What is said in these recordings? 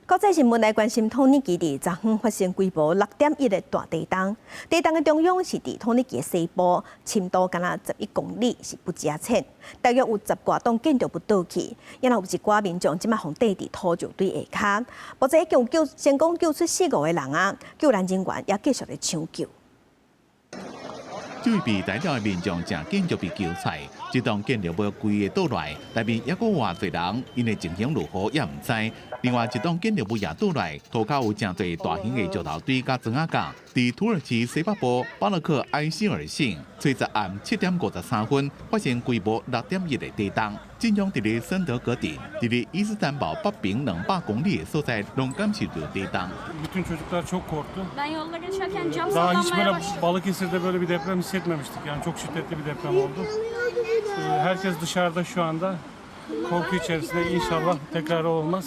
國際新聞來關心，土耳其佇昨昏發生規模6.1的大地動，地動的中央是佇土耳其的西部，深度敢若11公里，是不誠淺，大約有十外棟建築物倒去，也有一寡民眾這馬予綴佇土石堆下跤。目前已經救成功救出四五個人啊，救援人員也繼續咧搶救。這位被逮著的民眾誠緊就被救出來，這棟建築物規个倒落來，內面猶閣偌濟人，𪜶的情形如何也毋知。另外一棟建築物也倒來，塗跤有誠濟大型的石頭堆佮磚仔角。佇土耳其西北部巴勒克埃希爾省，初十暗7點53分發生規模6.1的地動，震央佇咧森德格鎮，佇咧伊斯坦堡北爿200公里的所在，攏感受著地動。 Bütün çocuklar çok korktu. Ben yolda geçerken cam Daha hiç sallanmaya böyle başladı. Balıkesir'de böyle bir deprem hissetmemiştik. Yani çok şiddetli bir deprem oldu. Herkes dışarıda şu anda. Korku içerisinde, inşallah tekrar olmaz.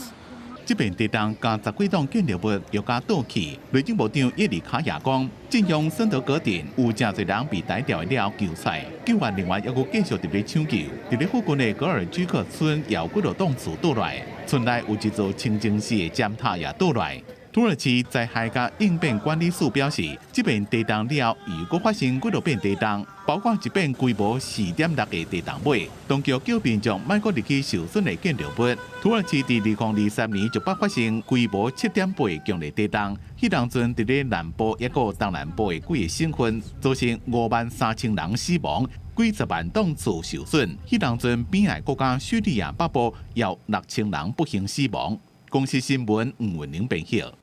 這遍地動共十幾棟建築物又共倒去。內政部長葉利卡亞講，震央森德格鎮有誠濟人被逮著了救出來，救援人員猶閣繼續佇咧搶救。佇咧附近的格爾居克村也有幾落棟厝倒來，村內有一座清真寺的尖塔也倒來。土耳其災害佮應變管理署表示，這遍地動了後，又閣發生幾落遍地動，包括一遍規模4.6的地動尾，當局叫民眾莫閣入去受損的建築物。土耳其佇2023年就捌發生規模7.8強烈地動，彼當陣佇咧南部抑閣東南部的幾个省份，造成5萬3千人死亡，幾十萬棟厝受損。彼當陣邊界國家敘利亞北部有6000人不幸死亡。公視新聞吳文玲編譯。